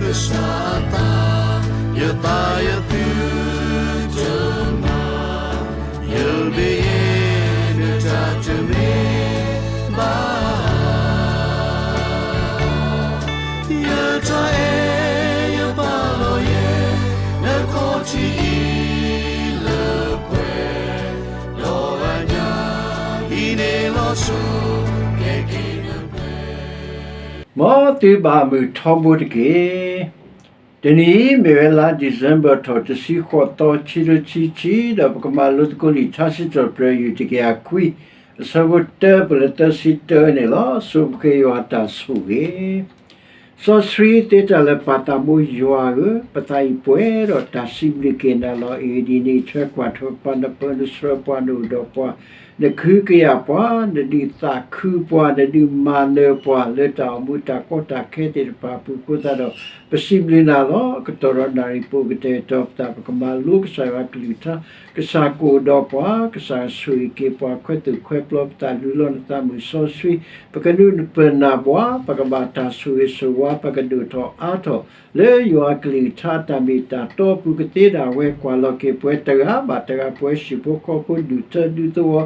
ကစၢ်အသး, ယသးယသုတမၤ, ယမ့ၢ်ယဲ နတၢ်တမ့ၢ်ဘၣ် ယတၢ်အဲၣ်ယပာ်လီၤယဲ နခီၣ်ထံးအံၤလၢပှဲၤ, ဒီးအညၣ်အံၤန့ၣ်လီၤဆိ ကဲက့ၤနပှဲၤ မ်သုဘၣ်မုာ်ထီဘိတက့ၢ်. တနံၤအံၤမ့ၢ်ဝဲလါ December ထီၣ်တဆံဃိးသီ ခံကထိခံဆံခံ ဒီးပကမၤလိသကိးလံာ်ထါစံးထီၣ်ပတြၢၤ ယူၢ်တကယၤခွံ အဆၢဖိတၢပလၢသၢဆံတၢန့ၣ်လီၤ. ဆိပဃ့ယွၤအတၢ်ဆိၣ်ဂ့ၤ စီဆှံသ့တၢ်လၢပၢ်သးဘိယွၤဧၢ, ပသးအံၤပှဲၤဒီးတၢ်စံးဘျုးက့ၤနၤလီၤ. အ့ၣ်ဒ်န့ၣ်ထွဲကွၢ်ထွဲပှၤ နပၢနဆှၢပှၤ နအိၣ်ဒီးပှၤ နကဟုကယာ်ပှၤ နဒုးသးခုပှၤ နဒုးမၤနၢၤပှၤ လၢတၢ်အိၣ်မူတၢ်ကီတၢ်ခဲသ့ၣ်တဖၣ်အပူၤအဃိသတးဒီး ပစံးဘျုးနၤလီၤ. ကတီၢ်ဒီးနၣ်ရံၣ်ပအိၣ်ကတဲာ်ကတီၤပသး ပကမၤလိကစၢ်ယွၤအကလုၢ်ကထါ ကစၢ်ကအိၣ်ဒီးပှၤ ကစၢ်ဆိၣ်ဂ့ၤက့ၤပှၤ ခွဲးသူၣ်ခွဲးပျီပသး လူလီၤနသးမုၢ်စီဆှံ ပကနုာ်ပၢၢ်နၢ်ပှၤ ပကဘၣ်တၢ်ဆိၣ်ဂ့ၤဆိၣ်ဝါ ပကဒိၣ်ထီၣ်အါထီၣ် လၢယွၤအကလုၢ်ကထါတၢ်မ့ၢ်တၢ်တီအပူၤ ကသ့ဒၣ်ဝဲ ကွၢ်လီၤက့ၤပှၤတဂၤဘၣ်တဂၤ ပှၤဟံၣ်ဖိဃီဖိ ဒူၣ်ထၢဒူသဝီ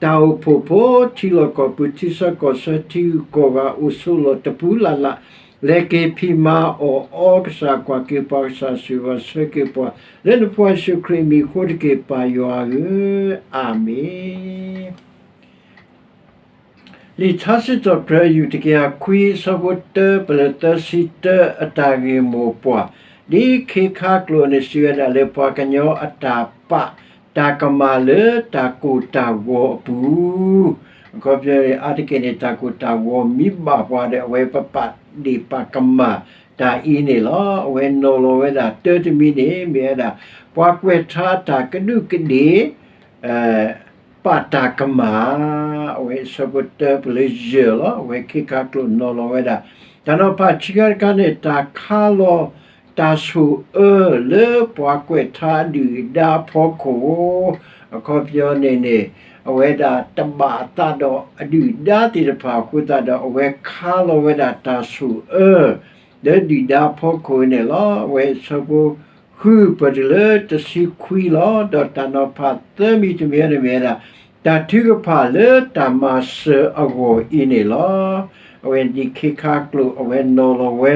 တၢ်အိၣ်ဖှိၣ်ဖိ ထံလီၢ်ကီၢ်ပူၤ ထံဆၢကီၢ်ဆၢ ထံဂုၤကီၢ်ဂၤ အိၣ်ဆိးလီၢ်တပူၤလၢ်လၢ် လဲၤက့ၤဖံးမၤအီၣ်အီ ကစၢ်ကွၢ်က့ၤပှၤ ကစၢ်ဆိၣ်ဂ့ၤပှၤဆှၢက့ၤပှၤ လၢနဖိယ့ၣ်ၡူးခရံာ်အမံၤအဃိတက့ၢ် ပၢ်ယွၤဧၢ, အၤမ့ၣ်. လံာ်ထါစံးထီၣ်ပတြၢၤ ယူၢ်တကယၤခွံ အဆၢဖိတၢပလၢသၢဆံတၢ အတၢ်ဂ့ၢ်မိၢ်ပှၢ် ဒ်ခ့ခါကျိာ်န့ၣ် စံးဝဲဒၣ်လၢ ပှၤကညီအတၢ်ပာ်တၢ်ကမၣ်လၢတၢ်ကိၢ်တၢ်ဂီၤအပူၤ, အခီပညီန့ၣ် အါတက့ၢ်န့ၣ် တၢ်ကိၢ်တၢ်ဂီၤမ့ၢ်ဘၣ်ပှၤဒီး အဝဲပပာ်ဒ့ၣ်ပာ်ကမၣ်တၢ်အံၤန့ၣ်လီၤ. အဝဲနီၤလီၤဝဲဒၣ်တၢတမံၤန့ၣ် မ့ၢ်ဝဲဒၣ် ပှၤကွဲးထါအတၢ်ကဒူးကဒ့ၣ် ပာ်တၢ်ကမၣ်, အဝဲအဆၢဖိတၢပလၢယဲၢ်လီၤ. အဝဲခ့ခါကျိာ်နီၤလီၤဝဲဒၣ် တၢ်နီၤဖးခံခါတခါန့ၣ် တၢ်ခါလီၤတၢ်ဆိၣ်အၢလၢပှၤကွဲးထါအဒုၣ်အဒါအဖီခိၣ်, အခီပညီန့ၣ်န့ၣ် အဝဲဒၣ်တဘၣ်အသးဒီးအဒုၣ်အဒါသ့ၣ်တဖၣ်အဃိသတးဒီး အဝဲခါလီၤဝဲဒၣ်တၢ်ဆိၣ်အၢ လၢဒုၣ်ဒါဖီခိၣ်န့ၣ်လီၤ. အဝဲအဆၢဖိဃုပတုၤလၢတဆံခွံလီၤ. ဒီးတၢ်နီၤဖးသၢမံၤတမံၤန့ၣ်မ့ၢ်ဝဲဒၣ် တၢ်ထုကဖၣ်လၢတၢ်မၤစၢၤအဂီၢ်အံၤန့ၣ်လီၤ. အဝဲဒ်ခ့ခါကျိာ် အဝဲနီၤလီၤဝဲ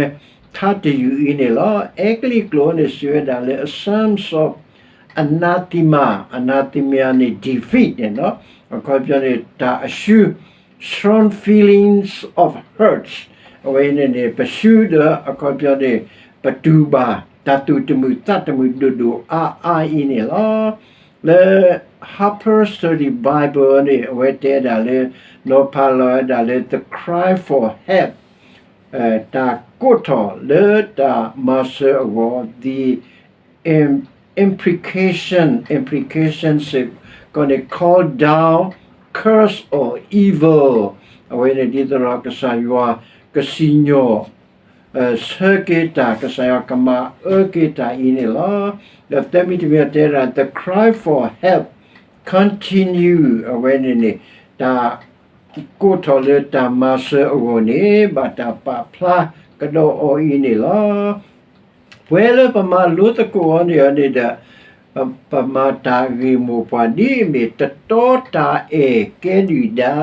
ထါတယုၢ်အံၤန့ၣ်လီၤ. အဲကလံးကျိာ်န့ၣ်စံးဝဲဒၣ်လၢ a psalm of anathema, anathema န့ၣ် defeat န့ၣ်လီၤ. အခီပညီန့ၣ် တၢ်အရှု strong feelings of hurt အဝဲန့ၣ်န့ၣ် ပရှုဒီးအခီပညီန့ၣ် ပတူၢ်ဘၣ် တၢ်သူၣ်တမုာ်သးတမုာ်ဒိၣ်ဒိၣ်အါအါအံၤန့ၣ်လီၤ. လၢ Harper Study Bible န့ၣ် အဝဲတဲဒၣ်လၢ နီၤဖးလီၤဝဲဒၣ်လၢ the cry for help တၢ်ကိးထီၣ်လၢတၢ်မၤစၢၤအဂီၢ် the im- imprecation, imprecation စ့ၢ်ကီးန့ၣ် call down curse or evil အဝဲန့ၣ်ဒ်သိးဒီးကစၢ်ယွၤကစံၣ်ညီၣ် ဆၢက့ၤတၢ် ကစၢ်ယွၤကမၤအၢက့ၤတၢ်အံၤန့ၣ်လီၤ. ဒီးသၢမံၤတမံၤတဲဒၣ် the cry for help continue အဝဲန့ၣ်န့ၣ် တၢ်ကိးထီၣ်လၢတၢ်မၤစၢၤအဂီၢ်န့ၣ် ဘၣ်တၢ်ပာ်ဖျါကဒီးအီၤအံၤန့ၣ်လီၤ. ပှဲၤလၢပမၤလိသကိးအီၤန့ၣ်န့ၣ်ဒီး ပမၤတၢ်ဂ့ၢ်မိၢ်ပှၢ်ဒ်အမ့ၢ် တတီတၢ်အဲၣ်ကဲဒုၣ်ဒါ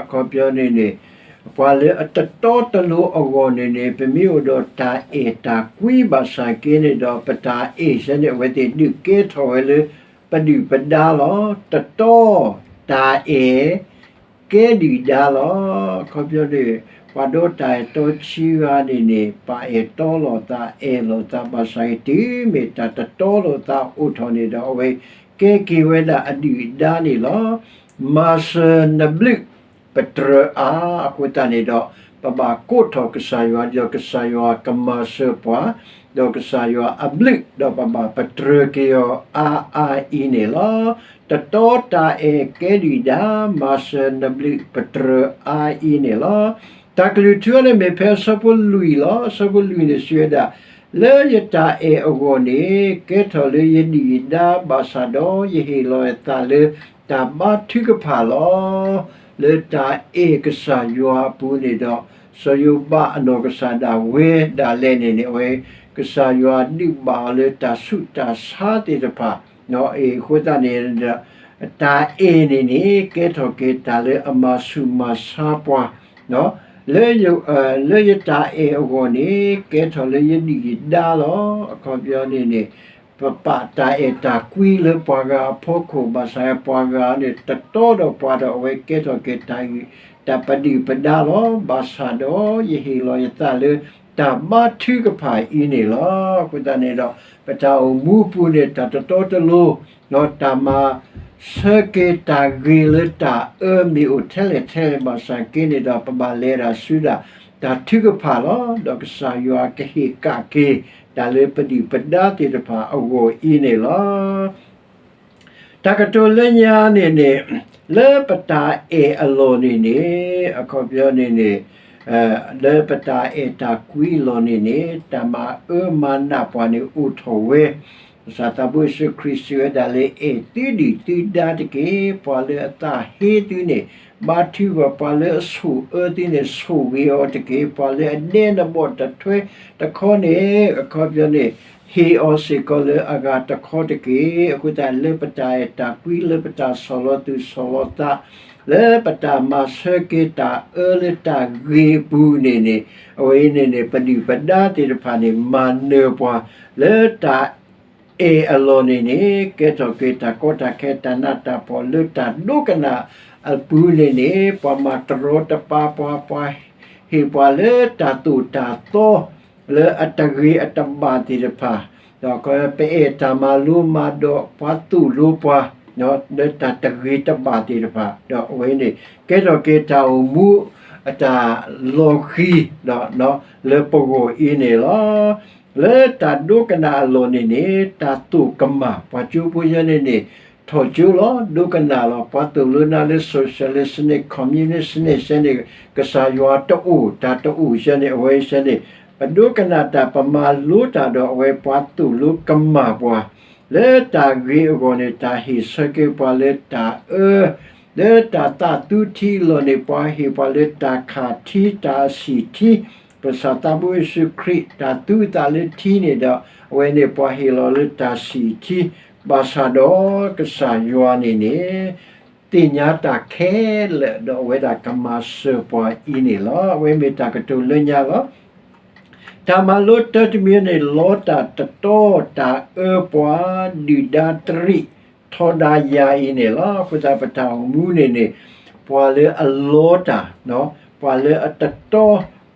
အခီပညီန့ၣ်န့ၣ် ပှၤလၢအတတီတလိၤအဂီၢ်န့ၣ်န့ၣ် ပမ့ၢ်အိၣ်ဒီးတၢ်အဲၣ်တၢ်ကွံဘၣ်ဆၣ်က့န့ၣ်ဒီး ပတၢ်အဲၣ်ဆၢန့ၣ် အဝဲသ့ၣ်ဒုးကဲထီၣ်ဝဲလၢပဒုၣ်ပဒါလီၤ. တတီ တၢ်အဲၣ် ကဲဒုၣ်ဒါလီၤ. အခီပညီန့ၣ် ပှၤဒိးတၢ်အဲၣ်တီဆံဂၤန့ၣ်န့ၣ် ပာ်အဲၣ်တီလိာ်သး အဲၣ်လိာ်သးဘၣ်ဆၣ်ဂ့ၤ တုၤမ့ၢ်တၢ်တတီလိာ်သးအိၣ်ထီၣ်န့ၣ်ဒီး အဝဲကဲက့ၤဝဲဒၣ်အဒုၣ်အဒါန့ၣ်လီၤ. မၤစၢၤနဘျုးပတြၢၤအါ အဃိသတးန့ၣ်ဒီး ပဘၣ်ကိးထီၣ်ကစၢ်ယွၤ ဒီးကစၢ်ယွၤကမၤစၢၤပှၤ ဒီးကစၢ်ယွၤအဘျုး ဒီးပဘၣ်ပတြၢၤက့ၤအီၤအါအါအံၤန့ၣ်လီၤ. တတီတၢ်အဲၣ်ကဲဒုၣ်ဒါ မၤစၢၤနဘျုးပတြၢၤအါအံၤန့ၣ်လီၤ. တၢ်ကလုၢ်ထူန့ၣ်မ့ၢ်ဖဲအဆၢဖိလွံၢ်လီၤ. အဆၢဖိလွံၢ်န့ၣ်စံးဝဲဒၣ်, လၢယတၢ်အဲၣ်အဂီၢ်န့ၣ် ကဲထီၣ်လၢယဒုၣ်ယဒါဘၣ်ဆၣ်ဒီး ယဟ့ၣ်လီၤယသးလၢတၢ်ဘါထုကဖၣ်လီၤ. လၢတၢ်အဲၣ်ကစၢ်ယွၤအပူၤန့ၣ်ဒီး စီၤယိၤဘးအနီၢ်ကစၢ်ဒၣ်ဝဲဒၣ်လဲာ်န့ၣ်န့ၣ် အဝဲကစၢ်ယွၤဒုးဘၣ်အီၤလၢတၢ်ဆူးတၢ်ဆါသ့ၣ်တဖၣ်, အဃိသတးန့ၣ်ဒီး တၢ်အဲၣ်န့ၣ်န့ၣ် ကဲထီၣ်က့ၤတၢ်လၢအမၤဆူးမၤဆါပှၤ လၢယတၢ်အဲၣ်အဂီၢ်န့ၣ် ကဲထီၣ်လၢယဒုၣ်ယဒါလီၤ. အခီပညီန့ၣ်န့ၣ် ပပာ်တၢ်အဲၣ်တၢ်ကွံလၢပှၤဂၤအဖီခိၣ် ဘၣ်ဆၣ်ပှၤဂၤန့ၣ် တတီဒီးပှၤဒီးအဝဲကဲထီၣ်က့ၤတၢ် တၢ်ပဒုၣ်ပဒါလီၤ. ဘၣ်ဆၣ်ဒီးယဟ့ၣ်လီၤယသးလၢတၢ်ဘါထုကဖၣ်အံၤန့ၣ်လီၤ. အဃိသတးန့ၣ်ဒီး ပတၢ်အိၣ်မူအပူၤန့ၣ် တၢ်တတီတလိၤ ဒီးတၢ်မၤဆၢက့ၤတၢ်ဂ့ၤလၢတၢ်အၢမ့ၢ်အိၣ်ထဲလဲၣ်ထဲလဲၣ်ဘၣ်ဆၣ်က့န့ၣ်ဒီး ပဘၣ်လဲၤဒၣ်ဆူဒၣ်တၢ်ထုကဖၣ်လီၤ. ဒီးကစၢ်ယွၤကဟ့ၣ်ကၣ်က့ၤ တၢ်လၢပဒုၣ်ပဒါသ့ၣ်တဖၣ်အဂီၢ်အံၤန့ၣ်လီၤ. တၢ်ကတိၤလၢညါန့ၣ်န့ၣ် လၢပတၢ်အဲၣ်အလီၢ်န့ၣ်န့ၣ် အခီပညီန့ၣ်န့ၣ် လၢပတၢ်အဲၣ်တၢ်ကွံအလီၢ်န့ၣ်န့ၣ် တၢ်မၤအၢမၤနးပှၤန့ၣ်အိၣ်ထီၣ်ဝဲ, ကစၢ်သးဘိယ့ၣ်ၡူးခရံာ်စံးဝဲဒၣ်လၢ အဲၣ်သုဒံးသုဒါတက့ၢ်. ပှၤလၢအသးဟ့သုန့ၣ် ဘါထုကဖၣ်, ပှၤလၢအဆိၣ်အၢသုန့ၣ် ဆိၣ်ဂ့ၤအီၤတက့ၢ်. ပှၤလၢအဒဲနဘီၣ်တထွဲတခီန့ၣ် အခီပညီန့ၣ် ဟ့ၣ်အီၤစ့ၢ်ကီးလၢအဂၤတခီတက့ၢ်. အဃိသတးလၢပတၢ်အဲၣ်တၢ်ကွံ လၢပတၢ်ဆီၣ်လီၤသူၣ်ဆီၣ်လီၤသး လၢပတၢ်မၤဆၢက့ၤတၢ်အၢလၢတၢ်ဂ့ၤအပူၤန့ၣ်န့ၣ် အဝဲအံၤန့ၣ်န့ၣ် ပဒုၣ်ပဒါသ့ၣ်တဖၣ်န့ၣ် မၤနၢၤပှၤ လၢတၢ်အဲၣ်အလီၢ်န့ၣ်န့ၣ် ကဲထီၣ်က့ၤတၢ်ကီတၢ်ခဲ တၢ်နးတၢ်ဖှီၣ်လၢတၢ်ဒိကနၣ်အပူၤန့ၣ်န့ၣ် ပှၤမၤတရီတပါပှၤ, ပှၤဟ့ၣ်ပှၤလၢတၢ်သိၣ်တၢ်သီ လၢအတဂ့ၤအတဘၣ်သ့ၣ်တဖၣ်, ဒီးပအဲၣ်တၢ်မၤလိမၤဒိး ပှၤသိၣ်လိပှၤ လၢတၢ်တဂ့ၤတဘၣ်သ့ၣ်တဖၣ်, ဒီးအဝဲန့ၣ် ကဲထီၣ်က့ၤတၢ်အိၣ်မူ အတၢ်လီၤဃံၤ လၢပဂီၢ်အံၤန့ၣ်လီၤ. လၢတၢ်ဒိကနၣ်အလီၢ်န့ၣ်န့ၣ် တၢ်သိၣ်ကမၣ် ပှၤကၠိဖိယဲန့ၣ်န့ၣ် ထီၣ်ကၠိလီၤ ဒိကနၣ်လီၤ. ပှၤသိၣ်လိနၤလၢ socialist န့ၣ် communist န့ၣ် ယဲန့ၣ် ကစၢ်ယွၤတအိၣ် တၢ်တအိၣ်ယဲန့ၣ် အဝဲယဲန့ၣ် ပဒိကနၣ်တၢ် ပမၤလိတၢ်ဒီး အဝဲပှၤသိၣ်လိကမၣ်ပှၤ လၢတၢ်ဂ့ၤအဂီၢ်န့ၣ် တၢ်ဟ့ၣ်ဆၢက့ၤပှၤလၢတၢ်အၢ, လၢတၢ်သးသူထံအလီၢ်န့ၣ် ပှၤဟ့ၣ်ပှၤလၢတၢ်ခးထံ တၢ်ဆံၣ်ထံ, ကစၢ်သးဘိယ့ၣ်ၡူးခရံာ် တၢ်သူအသးလၢထံန့ၣ်ဒီး အဝဲန့ၣ်ပှၤဟ့ၣ်လီၤလၢတၢ်ဆံၣ်ထံ, ဘၣ်ဆၣ်ဒီးကစၢ်ယွၤန့ၣ်န့ၣ် သ့ၣ်ညါတၢ်ခဲလၢာ် ဒီးအဝဲဒၣ်ကမၤစၢၤပှၤအံၤန့ၣ်လီၤ. အဝဲမ့ၢ်တၢ်ကတိၤလၢညါလီၤ. တၢ်မၤလိတၢတမံၤန့ၣ် လီတၢ်တတီ တၢ်အၢပှၤ ဒုၣ်ဒါတရံး ထီဒါယၤအံၤန့ၣ်လီၤ. အဃိသတးပတၢ်အိၣ်မူန့ၣ်န့ၣ် ပှၤလၢအလီတၢ်, ပှၤလၢအတတီ,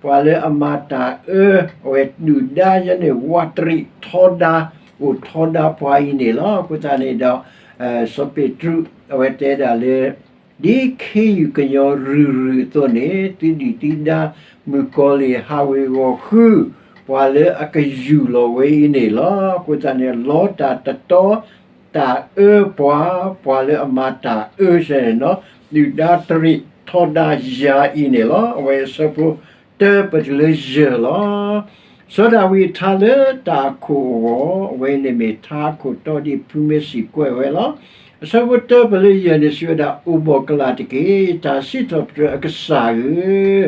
ပှၤလၢအမၤတၢ်အၢ, အဝဲဒုၣ်ဒါယဲန့ၣ် ဝးတရံးထီဒါ, အိၣ်ထီဒါပှၤအံၤန့ၣ်လီၤ. အဃိသတးန့ၣ်ဒီး စီၤပ့းတရူး အဝဲတဲဒၣ်လၢ ဒ်ခ့ယုၢ်ကညီၤရုၢ်ရုၢ်အသိးန့ၣ် သုဒုၣ်သုဒါ မုၣ်ကီၤလံၢ်ဟးဝ့ၤဂီၤဃု ပှၤလၢအကယူၢ်လီၤဝဲအံၤန့ၣ်လီၤ. အဃိသတးန့ၣ် လီတၢ်တတီ တၢ်အၢပှၤ, ပှၤလၢအမၤတၢ်အၢစဲန့ၣ် ဒုၣ်ဒါတရံးထီဒါယၤအံၤန့ၣ်လီၤ. အဝဲအဆၢဖိတၢပတုၤလၢယဲၢ်လီၤ. စီၤဒၤဝံးထါလၢတၢ်အခိၣ်အဂီၢ်, အဝဲန့ၣ်မ့ၢ်ထါအခိၣ်တီဒ်ဖုမ့ၢ်စံးကွဲးဝဲလီၤ. အဆၢဖိတၢပလၢယဲၢ်န့ၣ် စံးဝဲဒၣ် အိၣ်ဘှီၣ်ကလာ်တက့ၢ်, တၢ်စံးထီၣ်ပတြၢၤအကစၢ်ဧၢ,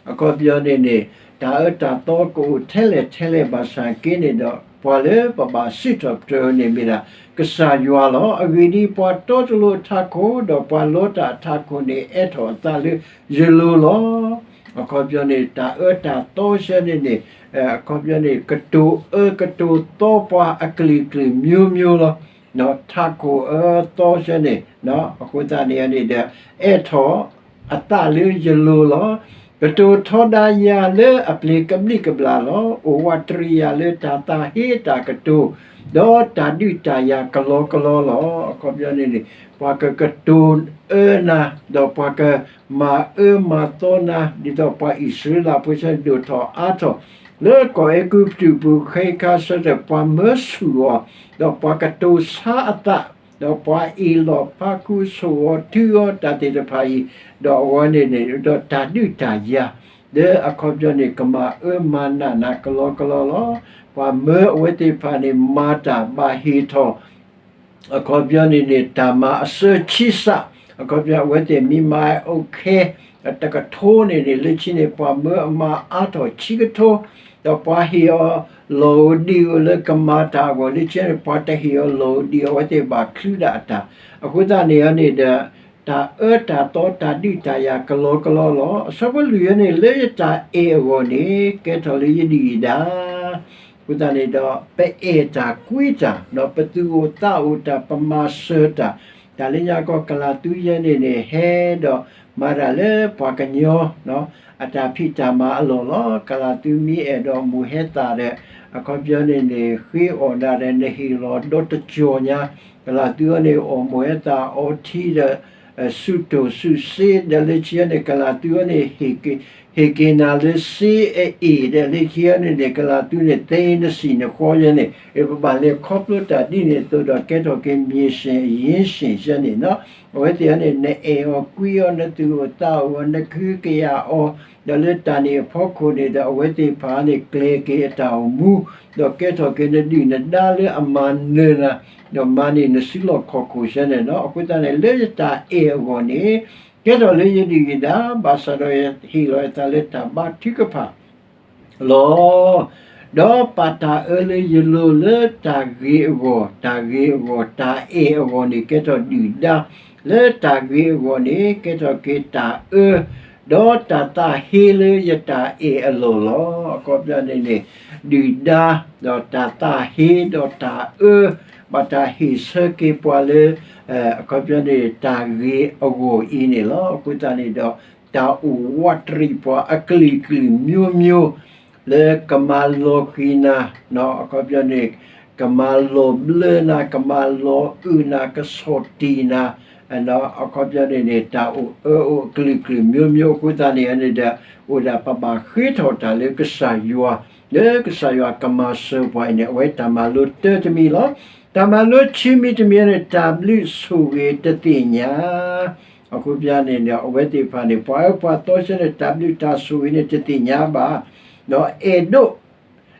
အခီပညီန့ၣ်န့ၣ် တၢ်အၢတၢ်သီကအိၣ်ထဲလဲၣ်ထဲလဲၣ်ဘၣ်ဆၣ်က့န့ၣ်ဒီး ပှၤလၢပဘၣ်စံးထီၣ်ပတြၢၤန့ၣ်မ့ၢ်ဒၣ် ကစၢ်ယွၤလီၤ. အဂ့ၢ်ဒ်အံၤ, ပှၤတီတလိၤအထးခိၣ် ဒီးပှၤလီတၢ်အထးခိၣ်န့ၣ် အဲၣ်ထီၣ်အသးလၢယလိၤလီၤ. အခီပညီန့ၣ် တၢ်အၢတၢ်သီဆၢန့ၣ်န့ၣ် အခီပညီန့ၣ် ကတိၤအၢကတိၤသီပှၤအကလုာ်ကလုာ်မျိုးမျိုးလီၤ. ထးခိၣ်အၢသီဆၢန့ၣ် အဃိသတးန့ၣ်န့ၣ်ဒီး အဲၣ်ထီၣ်အသးလၢယလိၤလီၤ. ကတိၤထီဒါယၤလၢအပျ့ၤကဘျံးကဘျၣ်လီၤ. အိၣ်ဝးတရံးယၤလၢတၢ်သးဟ့တၢ်ကတိၤ, ဒီးတၢ်ဒုးတၢ်ယၤကလီကလီလီၤ. အခီပညီန့ၣ်န့ၣ် ပှၤကကတိၤအၢနၤ, ဒီးပှၤကမၤအၢမၤသီနၤ, ဒ်သိးပှၤအံၣ်စရ့လးဖိဆၢဒိၣ်ထီၣ်အါထီၣ် လၢကီၢ်အဲၤကူပတူးပူၤ ခဲခါဆၢထၢၣ် ပှၤမၢဆူၣ်အီၤ, ဒီးပှၤကတိၤဆါအသး, ဒီးပှၤအ့ၣ်လိာ်ဖးခူဆိၣ်အီၤထုအီၤတၢ်သ့ၣ်တဖၣ်အံၤ, ဒီးအဝဲန့ၣ်န့ၣ် ဒီးတၢ်ဒုးတၢ်ယၤ လၢအခီပညီန့ၣ် ကမၤအၢမၤနးနၤကလီကလီလီၤ. ပှၤမၢအဝဲသ့ၣ်တဖၣ်န့ၣ် မၤတၢ်ဘၣ်ဟ့ၣ်ထီၣ် အခီပညီန့ၣ်န့ၣ် တၢ်မၤအစၢဆံစး, အခီပညီအဝဲသ့ၣ်မ့ၢ်မၤအအိၣ်ခဲ တကထိန့ၣ်န့ၣ် လၢခံန့ၣ် ပှၤမၢအမါအါထီၣ်ဆံကထိ, ဒီးပှၤဟ့ၣ်အီၤလီၢ်ဧိၤဒံၣ်ဧိၤလၢကမၤတၢ်အဂီၢ် လၢခံန့ၣ် ပှၤတဟ့ၣ်အီၤလီၢ်ဧိၤဒံၣ်ဧိၤ အဝဲသ့ၣ်ဘၣ်ချုးဒၣ်အတၢ်, အဃိသတးန့ၣ်န့ၣ်ဒီး တၢ်အၢတၢ်သီတၢ်ဒုးတၢ်ယၤကလီကလီလီၤ. အဆၢဖိလွံၢ်န့ၣ် လၢယတၢ်အဲၣ်အဂီၢ်န့ၣ် ကဲထီၣ်လၢယဒုၣ်ယဒါ အဃိသတးန့ၣ်ဒီး ပအဲၣ်တၢ်ကွံတၢ်, ပသူၣ်အိၣ်သးအိၣ်တၢ် ပမၤစၢၤတၢ်, တၢ်လၢညါကီၢ်ကလၤသူယဲန့ၣ်န့ၣ် ဟဲဒီးမၤတၢ်လၢပှၤကညီ အတၢ်ဖံးတၢ်မၤအလီၢ်လီၤ. ကလၤသူမ့ၢ်အဲၣ်ဒိးမိၢ်ဟဲသၣ်ဒီး အခီပညီန့ၣ်န့ၣ် ဃ့အီၣ်ဒၣ်ဒီး နဟ့ၣ်လီၤဒီတကၠီၣ်ညါ, ကလၤသူအီၤန့ၣ် အီၣ်မိၢ်ဟဲသၣ်အီထံဒီး စုတိၢ်စုစ့ဒီး လၢခံအီၤန့ၣ် ကလၤသူအီၤန့ၣ် ဟ့ၣ်က့ၤနၤလၢစ့အအ့ၣ်ဒီး လၢခံအီၤန့ၣ်န့ၣ် ကလၤသူန့ၣ် သ့နစံၣ်နဃီယဲန့ၣ် ပဘၣ်လဲၤခီဖျိတၢ်ဒ်န့ၣ်အသိးဒီး ကဲထီၣ်က့ၤ မ့ၢ်စ့ၣ်အရ့စ့ၣ်ယဲန့ၣ်နီၤ. အဝဲသ့ၣ်အီၤန့ၣ် နအဲၣ်အီၤကွံအီၤ နသူၣ်အိၣ်သးအိၣ်အီၤ နကဟုကယာ်အီၤ ဒီးလၢတၢ်န့ၣ်အဖီခိၣ်န့ၣ်ဒီး အဝဲသ့ၣ်တဖၣ်န့ၣ် ကျဲၤက့ၤအတၢ်အိၣ်မူ ဒီးကဲထီၣ်က့ၤနဒုၣ်နဒါလၢအမၤနၢၤနၤ ဒီးမၤန့ၢ်နစုလီၢ်ခီၣ်ခိၣ်ယဲန့ၣ်နီၤ. အဃိသတးန့ၣ် လၢယတၢ်အဲၣ်အဂီၢ်န့ၣ် ကဲထီၣ်လၢယဒုၣ်ယဒါ ဘၣ်ဆၣ်ဒီးယဟ့ၣ်လီၤယသးလၢတၢ်ဘါထုကဖၣ် လီၤ. ဒီးပာ်တၢ်အၢလၢယလိၤလၢတၢ်ဂ့ၤအဂီၢ်, တၢ်ဂ့ၤအဂီၢ်, တၢ်အဲၣ်အဂီၢ်န့ၣ် ကဲထီၣ်ဒုၣ်ဒါ, လၢတၢ်ဂ့ၤအဂီၢ်န့ၣ် ကဲထီၣ်က့ၤတၢ်အၢ, ဒီးတၢ်သးဟ့လၢယတၢ်အဲၣ်အလီၢ်လီၤ. အခီပညီန့ၣ်န့ၣ် ဒုၣ်ဒါ, ဒီးတၢ်သးဟ့, ဒီးတၢ်အၢ, ဘၣ်တၢ်ဟ့ၣ်ဆၢက့ၤပှၤလၢ အခီပညီန့ၣ် တၢ်ဂ့ၤအဂီၢ်အံၤန့ၣ်လီၤ. အဃိသတးန့ၣ်ဒီး တၢ်အိၣ်ဝးတရံးပှၤအကလုာ်ကလုာ်မျိုးမျိုး လၢကမၤလီၤဃံၤနၤ, အခီပညီန့ၣ် ကမၤလီၤဘျၢနၤ, ကမၤလီၤအုၣ်နၤ, ကဆီၣ်တံၢ်နၤ, အခီပညီန့ၣ်န့ၣ် တၢ်အိၣ်အၢအိၣ်အကလုာ်ကလုာ်မျိုးမျိုး အဃိသတးန့ၣ်န့ၣ်ဒီး အိၣ်ဒၣ်ပဘၣ်ဃ့ထီၣ်တၢ်လၢကစၢ်ယွၤ, လၢကစၢ်ယွၤကမၤစၢၤပှၤအံၤန့ၣ် အဝဲတၢ်မၤလိတၢတမံၤလီၤ. တၢ်မၤလိခံမံၤတမံၤန့ၣ် တၢ်ဘျုးဆိၣ်ဂ့ၤတသ့ၣ်ညါ အဃိပျၢ်န့ၣ်ဒီး အဝဲသ့ၣ်တဖၣ်န့ၣ် ပှၤအၢပှၤသီဆၢန့ၣ် တၢ်ဘျုးတၢ်ဆိၣ်ဂ့ၤန့ၣ် တသ့ၣ်ညါဘၣ်, ဒီးအဲၣ်ဒိး,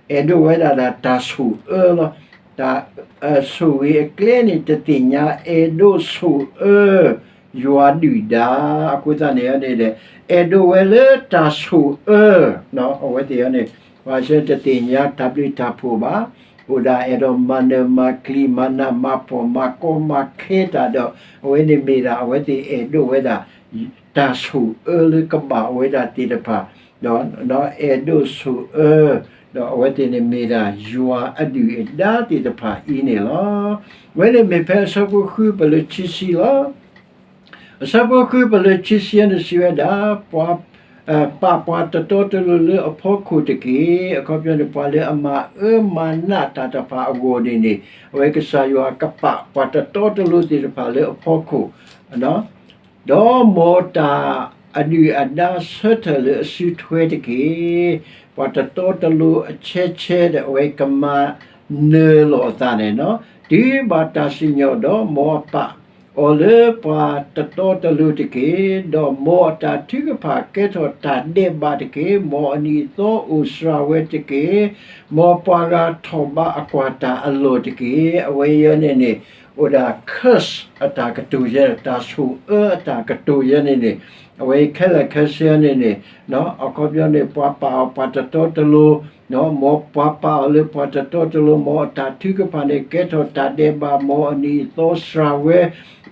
အဲၣ်ဒိးဝဲဒၣ်ဒီးတၢ်ဆိၣ်အၢလီၤ. တၢ်ဆိၣ်ဂ့ၤအကျဲန့ၣ် တသ့ၣ်ညါ အဲၣ်ဒိးဆိၣ်အၢ ယွၤဒုၣ်ဒါ, အဃိသတးန့ၣ်န့ၣ်ဒီး အဲၣ်ဒိးဝဲလၢတၢ်ဆိၣ်အၢ, အဝဲသ့ၣ်အီၤန့ၣ် ပှၤဆၢတသ့ၣ်ညါတၢ်ဘျုးတၢ်ဖှိၣ်ဘၣ်, အိၣ်ဒၣ်အဲၣ်ဒိးမၤနၢၤမၤကျံၤ မၤနးမၤဖှီၣ်မၤကီမၤခဲတၢ်ဒီး အဝဲန့ၣ်မ့ၢ်ဒၣ် အဝဲသ့ၣ်အဲၣ်ဒိးဝဲဒၣ် တၢ်ဆိၣ်အၢလၢကဘၣ်ဝဲဒၣ်သ့ၣ်တဖၣ်, ဒီးအဲၣ်ဒိးဆိၣ်အၢ, ဒီးအဝဲသ့ၣ်န့ၣ်မ့ၢ်ဒၣ်ယွၤအဒုၣ်အဒါသ့ၣ်တဖၣ်အံၤန့ၣ်လီၤ. အဝဲန့ၣ်မ့ၢ်ဖဲအဆၢဖိဃုပလၢခံဆံလီၤ. အဆၢဖိဃုပလၢခံဆံန့ၣ်စံးဝဲဒၣ်, ပာ်ပှၤတတီတလိၤလၢအဖီခိၣ်တက့ၢ်. အခီပညီန့ၣ် ပှၤလၢအမၤအၢမၤနးတၢ်တဖၣ်အဂီၢ်န့ၣ်န့ၣ် အဝဲကစၢ်ယွၤကပာ်ပှၤတတီတလိၤသ့ၣ်တဖၣ်လၢအဖီခိၣ် ဒီးမ်တၢ်အဒုၣ်အဒါဆၢထၢၣ်လၢအစုထွဲတက့ၢ်. ပှၤတတီတလိၤအဆဲဆဲဒီး အဝဲကမၤနၢၤလိာ်အသးန့ၣ်လီၤ. တုၤဘၣ်တၢ်စံၣ်ညီၣ်ဒီး မ်အပာ်အီၤလၢပှၤတတီတလိၤတက့ၢ်. ဒီးမ်အတၢ်ထုကဖၣ်ကဲထီၣ်တၢ်ဒဲးဘးတက့ၢ်. မ်အနံၤအသီအိၣ်စှၤဝဲတက့ၢ်. မ်ပှၤဂၤထီၣ်ဘးအကွၢ်တၢ်အလီၢ်တက့ၢ်. အဝဲအံၤန့ၣ်န့ၣ် အိၣ်ဒၣ် curse အတၢ်ကတိၤယဲ တၢ်ဆိၣ်အၢအတၢ်ကတိၤယဲန့ၣ်န့ၣ် အဝဲခဲလၢာ်ခဲဆ့န့ၣ်န့ၣ် အခီပညီန့ၣ် ပှၤပာ်အီၤပှၤတတီတလိၤ, မ်ပှၤပာ်အီၤလၢပှၤတတီတလိၤ, မ်အတၢ်ထုကဖၣ်န့ၣ် ကဲထီၣ်တၢ်ဒဲးဘး, မ်အနံၤအသီစှၤဝဲ,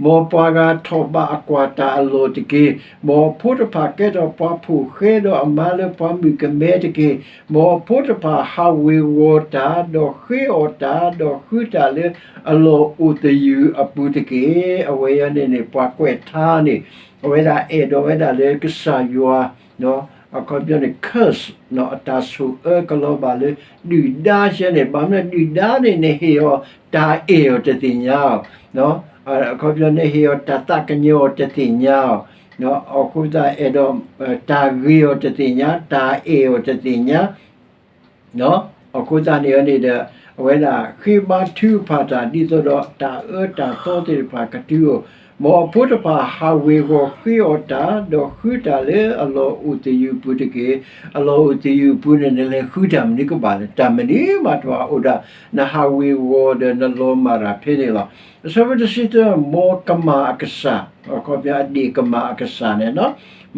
မ်ပှၤဂၤထီၣ်ဘးအကွၢ်တၢ်အလီၢ်တက့ၢ်. မ်အဖိတဖၣ်ကဲထီၣ်ပှၤဖိၣ်ဃဲဒီးအမါလၢပှၤမုၣ်ကမဲတက့ၢ်. မ်အဖိတဖၣ်ဟးဝ့ၤဝီၤတၢ်, ဒီးဃ့အီၣ်တၢ်, ဒီးဃုတၢ်လၢအလီၢ်အိၣ်သယုၢ်အပူၤတက့ၢ်. အဝဲအံၤန့ၣ်န့ၣ် ပှၤကွဲးထါန့ၣ် အဝဲဒၣ်အဲၣ်ဒိးဝဲဒၣ်လၢကစၢ်ယွၤ အခီပညီန့ၣ် curse အတၢ်ဆိၣ်အၢကလီၤဘၣ်လၢ ဒုၣ်ဒါယဲန့ၣ်, ဘၣ်မနုၤဒုၣ်ဒါန့ၣ် နဟ့ၣ်အီၤတၢ်အဲၣ်အီၤတသ့ၣ်ညါအီၤ, အခီပညီနဟ့ၣ်အီၤတၢ်သးကညီၤအီၤတသ့ၣ်ညါအီၤ, အဃိသတးအဲၣ်ဒိး တၢ်ဂ့ၤအီၤတသ့ၣ်ညါ, တၢ်အဲၣ်အီၤတသ့ၣ်ညါ အဃိသတးန့ၣ်န့ၣ်ဒီး အဝဲဒၣ်ဃ့ဘါထုကဖၣ်တၢ် ဒ်သိးဒီးတၢ်အၢတၢ်သီသ့ၣ်တဖၣ်ကတုၤအိၣ်, မ်အဖိတဖၣ်ဟးဝ့ၤဝီၤဃ့အီၣ်တၢ်, ဒီးဃုတၢ်လၢအလီၢ်အိၣ်သယုၢ်အပူၤတက့ၢ်. အလီၢ်အိၣ်သယုၢ်အပူၤန့ၣ် နလဲၤဃုတၢ်မနုၤကဘၣ်လဲၣ်. တၢ်မနုၤမးတဘၣ်အိၣ်ဒၣ် နဟးဝ့ၤဝီၤဒီးနလီၤမၢ်တၢ်ဖဲန့ၣ်လီၤ. အဆၢဖိတဆံတၢ မ်ကမၣ်အကစၢ်, အခီပညီအဒ့ၣ်ကမၣ်အကစၢ်န့ၣ်,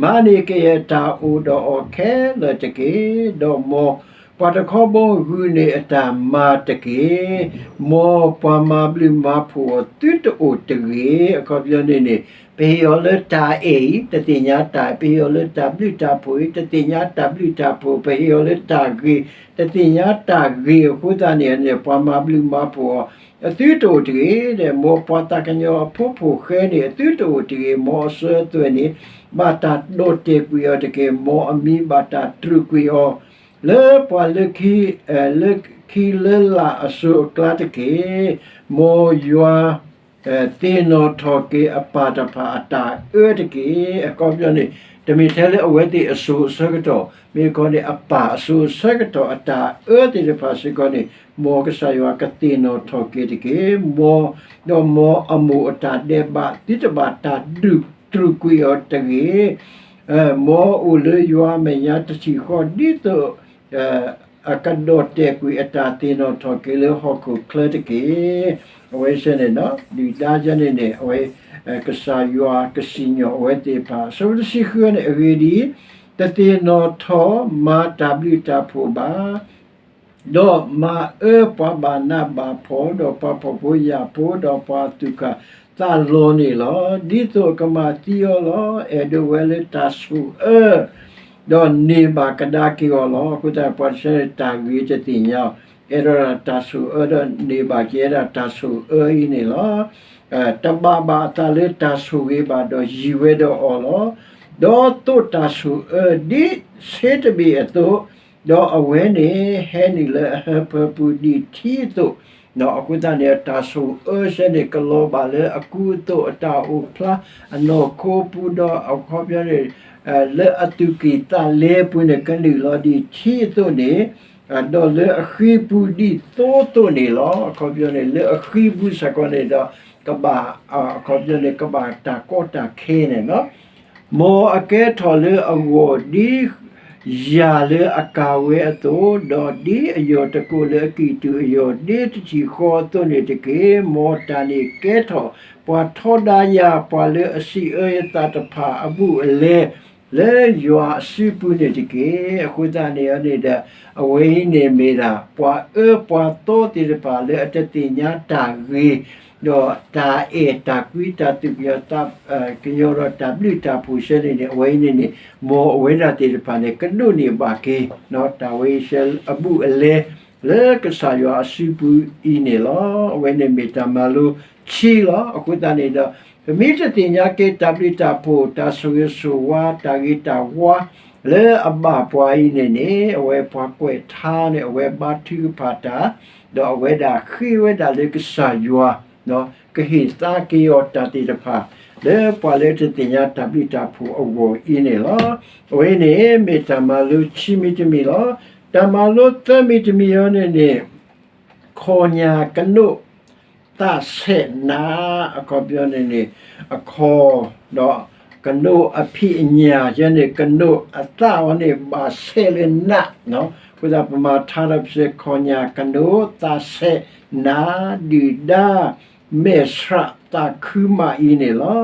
မၤန့ၢ်ကယဲၢ်တၢ်အိၣ်ဒီးအီၤခဲလၢာ်တက့ၢ်. ဒီးမ်ပှၤတခီဘီဂုာ်န့ၢ်အတၢ်မၤတက့ၢ်. မ်ပှၤမၤဘျုးမၤဖှိၣ်အီၤသုတအိၣ်တဂ့ၤ. အခီပညီန့ၣ်န့ၣ် ပဟ့ၣ်အီၤလၢတၢ်အဲၣ်အံၤ တသ့ၣ်ညါတၢ်အဲၣ်, ပဟ့ၣ်အီၤလၢတၢ်ဘျုးတၢ်ဖှိၣ်အံၤ တသ့ၣ်ညါတၢ်ဘျုးတၢ်ဖှိၣ်, ပဟ့ၣ်အီၤလၢတၢ်ဂ့ၤ တသ့ၣ်ညါတၢ်ဂ့ၤအဃိသတးန့ၣ်န့ၣ် ပှၤမၤဘျုးမၤဖှိၣ်အီၤ အသုတအိၣ်တဂ့ၤ. ဒီးမ်ပှၤသးကညီၤအဖိဖိၣ်ဃဲန့ၣ် အသုတအိၣ်တဂ့ၤ. မ်အစၢၤအသွဲၣ်န့ၣ် ဘၣ်တၢ်ဒီၣ်တဲာ်ကွံာ်အီၤတက့ၢ်. မ်အမံၤဘၣ်တၢ်တြူာ်ကွံာ်အီၤ လၢပှၤလၢခံ, လၢခံလၢလာ်အစိၤအကျါတက့ၢ်. မ်ယွၤ သ့ၣ်နီၣ်ထီၣ်က့ၤအပၢ်တဖၣ်အတၢ်အၢတက့ၢ်. အခီပညီန့ၣ် တမ့ၢ်ထဲလၢအဝဲသ့ၣ်အစိၤအဆၢကတီၢ်, မ့ၢ်ကီးန့ၣ် အပၢ်အစိၤအဆၢကတီၢ်အတၢ်အၢသ့ၣ်တဖၣ်စ့ၢ်ကီးန့ၣ် မ်ကစၢ်ယွၤကသ့ၣ်နီၣ်ထီၣ်က့ၤတက့ၢ်. မ်, ဒီးမ်အမိၢ်အတၢ်ဒဲးဘး သုတဘၣ်တၢ်ဒုးတြူာ်ကွံာ်အီၤတဂ့ၤ. မ်အအိၣ်လၢယွၤအမဲာ်ညါတထံၣ်ဃီ ဒ်သိး အကဒီၣ်တဲာ်ကွံာ်အတၢ်သ့ၣ်နီၣ်ထီၣ်က့ၤလၢဟီၣ်ခိၣ်ချၢတက့ၢ်. အဝဲစ့ၢ်န့ၣ် ဒုၣ်ဒါယဲန့ၣ်န့ၣ် အဝဲ ကစၢ်ယွၤကစံၣ်ညီၣ်အဝဲသ့ၣ်တဖၣ်. အဆၢဖိတဆံဃုန့ၣ် အဂ့ၢ်ဒ်အံၤ, တသ့ၣ်နီၣ်ထီၣ်မၤတၢ်ဘျုးတၢ်ဖှိၣ်ဘၣ် ဒီးမၤအၢပှၤဘၣ်နးဘၣ်ဖှီၣ်, ဒီးပှၤဖှီၣ်ဖိယာ်ဖိ, ဒီးပှၤသူၣ်ကၢ်သးလီၤန့ၣ်လီၤ. ဒ်သိးအကမၤသံအီၤလီၤ. အဲၣ်ဒိးဝဲလၢတၢ်ဆိၣ်အၢ, ဒီးန့ၢ်ဘၣ်ကဒါက့ၤအီၤလီၤ. အဃိသတး ပှၤတဆၢန့ၣ် တၢ်ဂ့ၤတသ့ၣ်ညါအီၤ, အဲၣ်ဒိးဒၣ်တၢ်ဆိၣ်အၢ ဒီးန့ၢ်ဘၣ်က့ၤဝဲဒၣ်တၢ်ဆိၣ်အၢအံၤန့ၣ်လီၤ. တဘၣ်ဘၣ်အသးလၢတၢ်ဆိၣ်ဂ့ၤဘၣ် ဒီးယံၤဝဲဒီးအီၤလီၤ. ဒီးသိးတၢ်ဆိၣ်အၢဒ်ဆ့တဘ့ၣ်အသိး, ဒီးအဝဲန့ၣ် ဟဲနုာ်လၢအဟၢဖၢပူၤဒ်ထံအသိး, အဃိသတးန့ၣ် တၢ်ဆိၣ်အၢစ့ၢ်န့ၣ် ကလီၤဘၣ်လၢအကူအသိး အတၢ်အိၣ်ဖျါ အနီၢ်ခိပူၤ ဒီးအခီပညီန့ၣ် လၢအသူၣ်ကံၢ်သးလဲပူၤန့ၣ် ကနုာ်လီၤဒ်ထံအသိးန့ၣ်, ဒီးလၢအဃံပူၤဒ်သိသိးန့ၣ်လီၤ. အခီပညီန့ၣ် လၢအဃံပူၤစ့ၢ်ကီးန့ၣ်ဒီး ကဘၣ်, အခီပညီန့ၣ် ကဘၣ်တၢ်ကီတၢ်ခဲန့ၣ်လီၤ. မ်အကဲထီၣ်လၢအဂီၢ်ဒ်ယၣ်လၢအကၤဝဲအသိး, ဒီးဒ်အယီၢ်တကိးလၢအကံၣ်တူာ်အယီၢ်ဒ့တထံၣ်ဃီအသိးန့ၣ်တက့ၢ်. မ်တၢ်န့ၣ်ကဲထီၣ်ပှၤထီဒါယၤ, ပှၤလၢအစံးအၢယသးတဖၣ်အဘူးအလဲ လၢယွၤအစုပူၤန့ၣ်တက့ၢ်. အဃိသတးန့ၣ်န့ၣ်ဒီး အဝဲအံၤန့ၣ်မ့ၢ်ဒၣ် ပှၤအၢပှၤသီသ့ၣ်တဖၣ်လၢအတသ့ၣ်ညါတၢ်ဂ့ၤ, ဒီးတၢ်အဲၣ်တၢ်ကွံတၢ်သူၣ်ကညီၤသးကညီၤဒီးတၢ်ဘျုးတၢ်ဖှိၣ်စ့ၢ်န့ၣ်န့ၣ် အဝဲအံၤန့ၣ်န့ၣ် မ်အဝဲဒၣ်သ့ၣ်တဖၣ်န့ၣ် ကဒိးန့ၢ်ဘၣ်က့ၤ တၢ်ဝဲအံၤစ့ၢ်အဘူးအလဲ လၢကစၢ်ယွၤအစုပူၤအံၤန့ၣ်လီၤ. အဝဲန့ၣ်မ့ၢ်တၢ်မၤလိခံလီၤ. အဃိသတးန့ၣ်ဒီး ပမ့ၢ်တသ့ၣ်ညါက့ၤတၢ်ဘျုးတၢ်ဖှိၣ် တၢ်ဆိၣ်ဂ့ၤဆိၣ်ဝါ တၢ်ဂ့ၤတၢ်ဝါ လၢအဘၣ်ပှၤအံၤန့ၣ်န့ၣ် အဝဲပှၤကွဲးထါန့ၣ် အဝဲဘါထုကဖၣ်တၢ်, ဒီးအဝဲဒၣ်ဃ့ဝဲဒၣ်လၢကစၢ်ယွၤ ကဟ့ၣ်သါက့ၤအီၤတၢ်သ့ၣ်တဖၣ် လၢပှၤလၢတသ့ၣ်ညါတၢ်ဘျုးတၢ်ဖှိၣ်အဂီၢ်အံၤန့ၣ်လီၤ. အဝဲန့ၣ်မ့ၢ်တၢ်မၤလိခံမံၤတမံၤလီၤ. တၢ်မၤလိသၢမံၤတမံၤအံၤန့ၣ်န့ၣ် ခီၣ်ညၣ်ကနိး သးဆဲးနး အခီပညီန့ၣ်န့ၣ် အခီၣ် ဒီးကနိးအဖံးအညၣ်ယဲန့ၣ် ကနိးအသးအီၤန့ၣ် ဘၣ်ဆဲးလၢနး, အဃိသတးပမၤထါဒီးပစ့ၢ် ခီၣ်ညၣ်ကနိး သးဆဲးနး ဒုၣ်ဒါ မဲာ်ဆှးသးခုမးအံၤန့ၣ်လီၤ.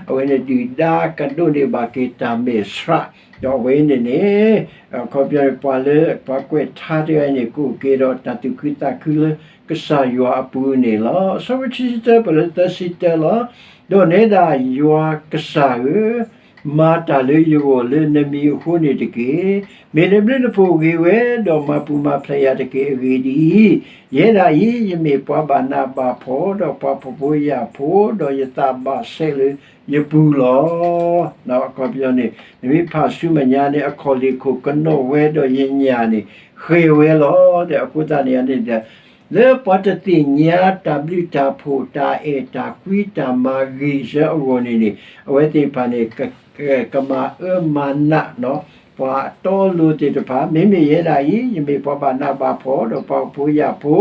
အဝဲန့ၣ်ဒုၣ်ဒါကဒိးန့ၢ်ဘၣ်က့ၤတၢ်မဲာ်ဆှး, ဒီးအဝဲန့ၣ်န့ၣ် အခီပညီန့ၣ် ပှၤလၢပှၤကွဲးထါတဂၤအံၤန့ၣ် ကအိၣ်က့ၤဒီးတၢ်သူၣ်ခုသးခုလၢကစၢ်ယွၤအပူၤန့ၣ်လီၤ. အဆၢဖိခံဆံတၢ ပလၢသၢဆံတၢလီၤ. ဒီးနဲဒၣ်ယွၤကစၢ်ဧၢ, မၤတၢ်လၢယဂီၢ်လၢနမံၤအဃိန့ၣ်တက့ၢ်. မ့ၢ်နဘျုးနဖှိၣ်ဂ့ၤဝဲ, ဒီးမၤပူၤမၤဖျဲးယၤတက့ၢ်. အဂ့ၢ်ဒ်အံၤ, ယဲဒၣ်အံၤ ယမ့ၢ်ပှၤဘၣ်နးဘၣ်ဖှီၣ်, ဒီးပှၤဖှီၣ်ဖိယာ်ဖိ, ဒီးယသးဘၣ်ဆဲးလၢယပူၤလီၤ. အခီပညီန့ၣ် နမ့ၢ်ဖးဆူမဲာ်ညါန့ၣ် အခီၣ်လ့ၢ်ခိၣ်ကနိးဝဲဒီးယညၣ်န့ၣ် ဃဲၤဝဲလီၤ. ဒီးအဃိသတးန့ၣ်န့ၣ်ဒီး လၢပှၤတသ့ၣ်ညါတၢ်ဘျုးတၢ်ဖှိၣ် တၢ်အဲၣ်တၢ်ကွံတၢ်မၤဂ့ၤစၢၤအဂီၢ်န့ၣ်န့ၣ် အဝဲသ့ၣ်တဖၣ်န့ၣ် ကမၤအၢမၤနး ပှၤအတီအလိၤသ့ၣ်တဖၣ် မ့မ့ၢ်ယဲဒၣ်အံၤ ယမ့ၢ်ပှၤဘၣ်နးဘၣ်ဖှီၣ် ဒီးပှၤဖှီၣ်ဖိယာ်ဖိ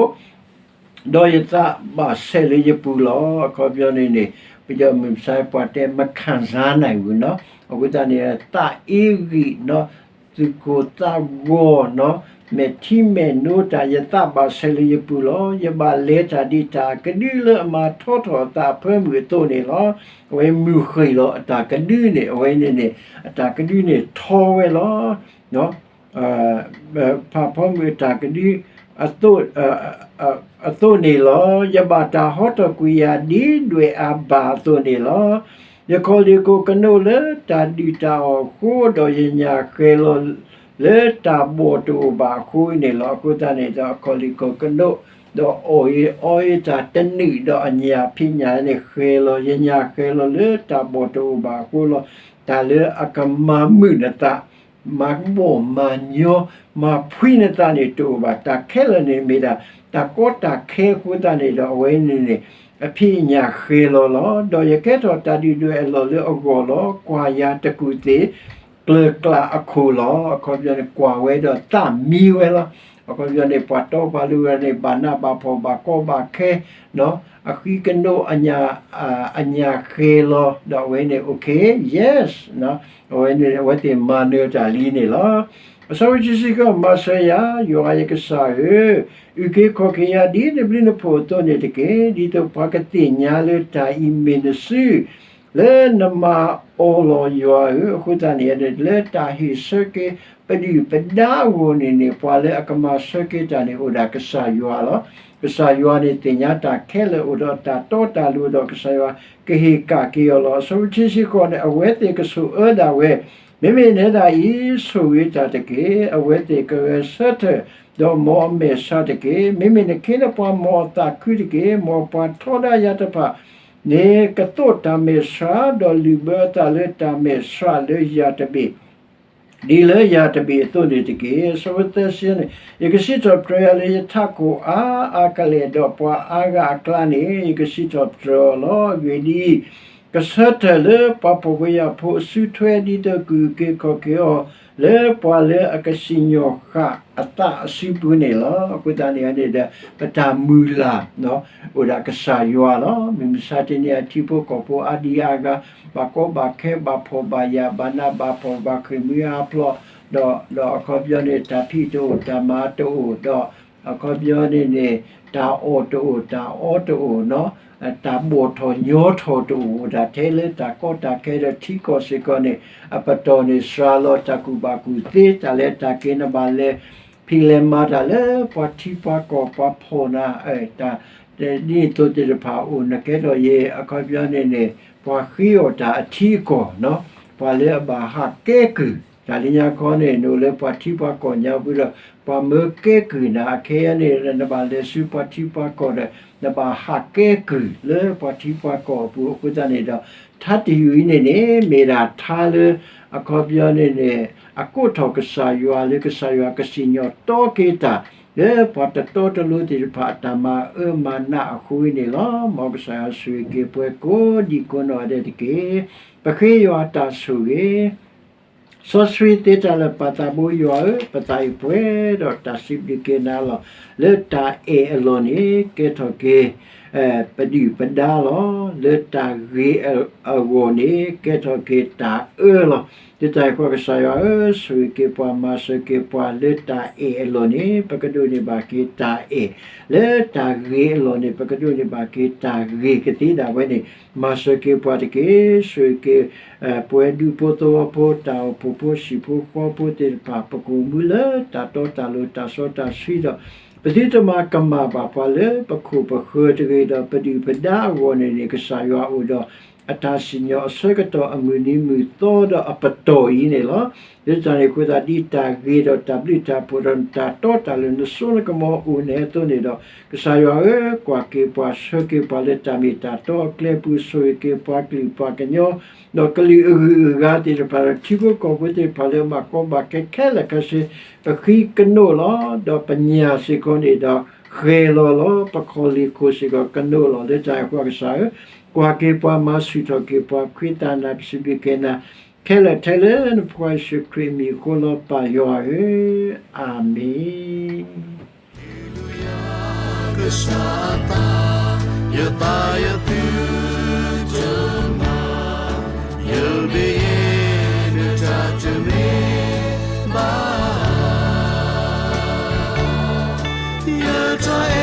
ဒီးယသးဘၣ်ဆဲးလၢယပူၤလီၤ. အခီပညီန့ၣ်န့ၣ် ပယီၤမုၢ်မဆါပှၤတဲ မခံစားနိုင်ဘူးနီၤ, အဃိသတးန့ၣ် သးအ့ဂံၢ်နီၤ, သူၣ်ကိၢ်သးဂီၤနီၤ, မဲာ်ထံမဲာ်နိတၢ် ယသးဘၣ်ဆဲးလၢယပူၤလီၤ. ယဘၣ်လဲၤတၢ်ဒ်တၢ်ကဒုလၢအမၤထီထီၣ်အသးအဖၢမုၢ်အသိးန့ၣ်လီၤ. အဝဲမုၢ်ဃ့ၢ်လီၤအတၢ်ကဒုန့ၣ် အဝဲန့ၣ်န့ၣ် အတၢ်ကဒုန့ၣ်ထီဝဲလီၤ. ဖးဖီမုၢ်အတၢ်ကဒု အသိးန့ၣ်လီၤ. ယဘၣ်တၢ်ဟီထီၣ်ကွံာ်ယၤဒ်ဒွဲၣ်အါဘၣ်အသိးန့ၣ်လီၤ. ယခီၣ်လ့ၣ်ခိၣ်ကနိးလၢတၢ်ဒုၣ်တၢ်အီၣ်အဃိ, ဒီးယညၣ်ဃဲၤလီၤလၢတၢ်ဘီၣ်တအိၣ်ဘၣ်အဃိန့ၣ်လီၤ. အဃိသတးန့ၣ်ဒီး အခီၣ်လ့ၣ်ခိၣ်ကနိး, ဒီးအီၣ်အီၤအတၢ်တနုာ်ဒီးအညၣ်ဖံးညၣ်န့ၣ်ဃဲၤလီၤ, ယညၣ်ဃဲၤလီၤလၢတၢ်ဘီၣ်တအိၣ်ဘၣ်အဃိလီၤ. တၢ်လၢအကမၤမုာ်နသး မၤဘီၣ်မၤညီ မၤဖှံနသးန့ၣ်တအိၣ်ဘၣ်. တၢ်ခဲလၢာ်န့ၣ်မ့ၢ်ဒၣ် တၢ်ကီတၢ်ခဲအဃိသတးန့ၣ်ဒီး အဝဲန့ၣ်န့ၣ် အဖံးအညၣ်ဃဲၤလီၤလီၤ. ဒီးယကဲထီၣ်တၢ်ဒုၣ်ဒွဲၣ်အလီၢ်လၢအဂီၢ်လီၤ. ကွၢ်ယၤတကူၣ်သ့ၣ် ကျၢၤကျၢ်အခိၣ်လီၤ. အခီပညီန့ၣ် ကွၢ်ဝဲဒီးသးမံဝဲလီၤ. အခီပညီန့ၣ် ပှၤတီပှၤလိၤဝဲန့ၣ် ဘၣ်နးဘၣ်ဖှီၣ်ဘၣ်ကီဘၣ်ခဲ အဃံကနိး အညၣ်ဃဲၤလီၤ ဒီးအဝဲန့ၣ် okay, yes, အဝဲန့ၣ် အဝဲသ့ၣ်မၤနၢၤတၢ်လံန့ၣ်လီၤ. အဆၢဖိခံဆံဃိး, မၤစၢၤယၤ, ယွၤယကစၢ်ဧၢ, အုၣ်က့ၤခီၣ်က့ၤယၤဒ်နဘျုးနဖှိၣ်အသိးန့ၣ်တက့ၢ်. ဒ်သိးပှၤကသ့ၣ်ညါလၢတၢ်အံၤမ့ၢ်နစု လၢနမၤအီၤလီၤ ယွၤဧၢ. အဃိသတးန့ၣ် လၢတၢ်ဟ့ၣ်ဆၢက့ၤပဒုၣ်ပဒါအဂီၢ်န့ၣ်န့ၣ် ပှၤလၢအကမၤဆၢက့ၤတၢ်န့ၣ် အိၣ်ဒၣ်ကစၢ်ယွၤလီၤ. ကစၢ်ယွၤန့ၣ်သ့ၣ်ညါတၢ်ခဲလၢာ် အိၣ်ဒီးတၢ်တီတၢ်လိၤဒီး ကစၢ်ယွၤကဟ့ၣ်ကၣ်က့ၤအီၤလီၤ. အဆၢဖိခံဆံဃိးန့ၣ် အဝဲသ့ၣ်ကဆိၣ်အၢဒၣ်ဝဲ, မ့မ့ၢ်နဲဒၣ်အံၤ ဆိၣ်ဂ့ၤတၢ်တက့ၢ်. အဝဲသ့ၣ်ကဂဲၤဆၢထၢၣ် ဒီးမ်အမဲာ်ဆှးတက့ၢ်. မ့မ့ၢ်နခ့နပှၤ မ်အသးခုတက့ၢ်. မ်ပှၤထီဒါယၤတဖၣ် န့ၣ်ကသိးတၢ်မဲာ်ဆှး, ဒီးလုၢ်ဘၢအသးလၢတၢ်မဲာ်ဆှးလၢယၤတဘ့ၣ် ဒ်လၢယၤတဘ့ၣ်အသိးန့ၣ်တက့ၢ်. အဆၢဖိသၢဆံန့ၣ် ယကစံးထီၣ်ပတြၢၤယၤလၢယထးခိၣ်အါအါကလဲာ်, ဒီးပှၤအါဂၤအကျါန့ၣ် ယကစံးထီၣ်ပတြၢၤအီၤလီၤ. အဂ့ၢ်ဒ်အံၤ, ကဆၢထၢၣ်လၢပှၤဖှီၣ်ဖိယာ်ဖိအစုထွဲ ဒ်သိးကအုၣ်က့ၤခီၣ်က့ၤအီၤ လၢပှၤလၢအကစံၣ်ညီၣ်ဃာ်အသးအစုပူၤန့ၣ်လီၤ. အဃိသတးန့ၣ်န့ၣ်ဒီး ပတၢ်မုၢ်လၢ် အိၣ်ဒၣ်ကစၢ်ယွၤလီၤ. မုၢ်မဆါတနံၤအံၤထံဖိကီၢ်ဖိအါဒံအါဂၤ ဘၣ်ကီဘၣ်ခဲ ဘၣ်ဖှီၣ်ဘၣ်ယာ် ဘၣ်နးဘၣ်ဖှီၣ် ဘၣ်ဃ့ၢ်မှံဟးဖျိး ဒီး ဒီးအခီပညီန့ၣ် တၢ်ဖံးတအိၣ် တၢ်မၤတအိၣ် ဒီး အခီပညီန့ၣ်န့ၣ် တၢ်အီၣ်တအိၣ် တၢ်အီတအိၣ်နီၤ တၢ်ဘီၣ်ထီၣ်ညီထီၣ်တအိၣ် အိၣ်ဒၣ်ထဲလၢတၢ်ကီတၢ်ခဲဒီးထံကီၢ်စ့ၢ်ကီးန့ၣ် အပတီၢ်န့ၣ်စှၤလီၤ တၢ်ကူၣ်ဘၣ်ကူၣ်သ့ တၢ်လဲၤတၢ်က့ၤ နဘၣ်လဲၤဖံးလဲၤမၤတၢ်လၢပှၤထံပှၤကီၢ်ပှၤဖှီၣ်နၤ တၢ် ဒ်န့ၣ်အသိးသ့ၣ်တဖၣ်အိၣ် နကဲထီၣ်ယဲ အခီပညီန့ၣ်န့ၣ် ပှၤဃ့အီၣ်တၢ်အထံအကီၢ်နီၤ ပှၤလၢအဘၣ်ဟးကဲကုၢ် တၢ်လၢညါခီန့ၣ် နအိၣ်လၢပှၤထံပှၤကီၢ်ညါပူၤဒီး ပှၤမၢကဲကုၢ်နၤ အခဲအံၤန့ၣ် နဘၣ်လဲၤဆူပှၤထံပှၤကီၢ်ဒီး နဘၣ်ဟးကဲကုၢ်လၢပှၤထံပှၤကီၢ်အပူၤ အဃိသတးန့ၣ်ဒီး ထါတယုၢ်အံၤန့ၣ်န့ၣ် မ့ၢ်ဒၣ်ထါလၢ အခီပညီန့ၣ်န့ၣ် အကိးထီၣ်ကစၢ်ယွၤလၢကစၢ်ယွၤကစံၣ်ညီၣ်တီက့ၤတၢ် လၢပှၤတတီတလိၤသ့ၣ်တဖၣ်အတၢ်မၤအၢမၤနးအဃိန့ၣ်လီၤ. မ်ကစၢ်ယွၤဆိၣ်ဂ့ၤက့ၤပှၤကိးဒံကိးနီၢ်ဂၤဒဲးတက့ၢ်. ပဃ့ယွၤအတၢ်ဆိၣ်ဂ့ၤ စီဆှံသ့တၢ်လၢာ်ပၢ်သးဘိယွၤဧၢ, ပသးအံၤပှဲၤဒီးတၢ်စံးဘျုးက့ၤနၤလီၤ. လၢတၢ်အဲၣ်အလီၢ်န့ၣ် ကဲထီၣ်က့ၤ ပဒုၣ်ပဒါလီၤ. လၢတၢ်ဂ့ၤအဂီၢ်န့ၣ် ကဲထီၣ်က့ၤတၢ်အၢလီၤ. သ့ၣ်တၢ်အံၤဃီကစၢ်ယွၤဧၢ, ဆိၣ်ဂ့ၤက့ၤပှၤ မၤစၢၤက့ၤပှၤ လၢတၢ်အဲၣ်အလီၢ်န့ၣ် ပကဒိးန့ၢ်ဘၣ်က့ၤတၢ်အဲၣ်, လၢတၢ်ဂ့ၤအလီၢ်န့ၣ် ပကဒိးန့ၢ်ဘၣ်က့ၤတၢ်ဂ့ၤကသ့ဒၣ်ဝဲန့ၣ် မၤစၢၤက့ၤပှၤတက့ၢ်. ဆိၣ်ဂ့ၤက့ၤ ပဝဲဒူဖိသဝီဖိ တၢ်အိၣ်ဖှိၣ်ဖိ ဟံၣ်ဖိဃီဖိသ့ၣ်တဖၣ် ပကအိၣ်မူလၢတၢ်တီတၢ်လိၤ တၢ်စီတၢ်ဆှံဒီး ပသုတမၤကမၣ်ဘၣ်ပှၤလၢပခိၣ်ပဃၢၤတဂ့ၤဒီး ပဒုၣ်ပဒါအဂီၢ်န့ၣ်န့ၣ် ကစၢ်ယွၤအိၣ်ဒီး အတၢ်စံၣ်ညီၣ်အဆၢကတီၢ်အမုၢ်နံၤမုၢ်သီဒီးအပတီၢ်အံၤန့ၣ်လီၤ. လၢတၢ်န့ၣ်အဃိသတး ဒ်တၢ်ဂ့ၤဒီးတၢ်ဘျုးတၢ်ဖှိၣ်ဒီးတၢ်တီတၢ်လိၤ နစိနကမီၤအိၣ်န့ၣ်အသိးန့ၣ်ဒီး ကစၢ်ယွၤဧၢ, ကွၢ်က့ၤပှၤ ဆှၢက့ၤပှၤလၢတၢ်မ့ၢ်တၢ်တီအကျဲပူၤ ဆိၣ်ဂ့ၤက့ၤပှၤကလုာ်ပှၤကညီ ဒီးကလုာ်အဂုၤအဂၤသ့ၣ်တဖၣ်ဒီး ထံဖိကီၢ်ဖိသ့ၣ်တဖၣ်လၢဘၣ်ကီဘၣ်ခဲခဲလၢာ်ခဲဆ့ ပဃံကနိးလီၤ. ဒီးပညၣ်စ့ၢ်ကီးန့ၣ်ဒီး ဃဲၤလီၤလီၤ. ပခီၣ်လ့ၣ်ခိၣ်စ့ၢ်ကီးကနိးလီၤ. လၢတၢ်အံၤဃီကစၢ်ဧၢ, ကွၢ်က့ၤပှၤ မၤဆူၣ်ထီၣ်က့ၤပှၤ ဖှံသးနၤ ပစံးဘျုးက့ၤနၤ ခဲလၢာ်ထဲလၢနဖိခွါယ့ၣ်ၡူးခရံာ်အမံၤအဃိလီၤ ပၢ်ယွၤဧၢ, အၤမ့ၣ်. ကစၢ်အသး, ယသးယသုတ စီၤ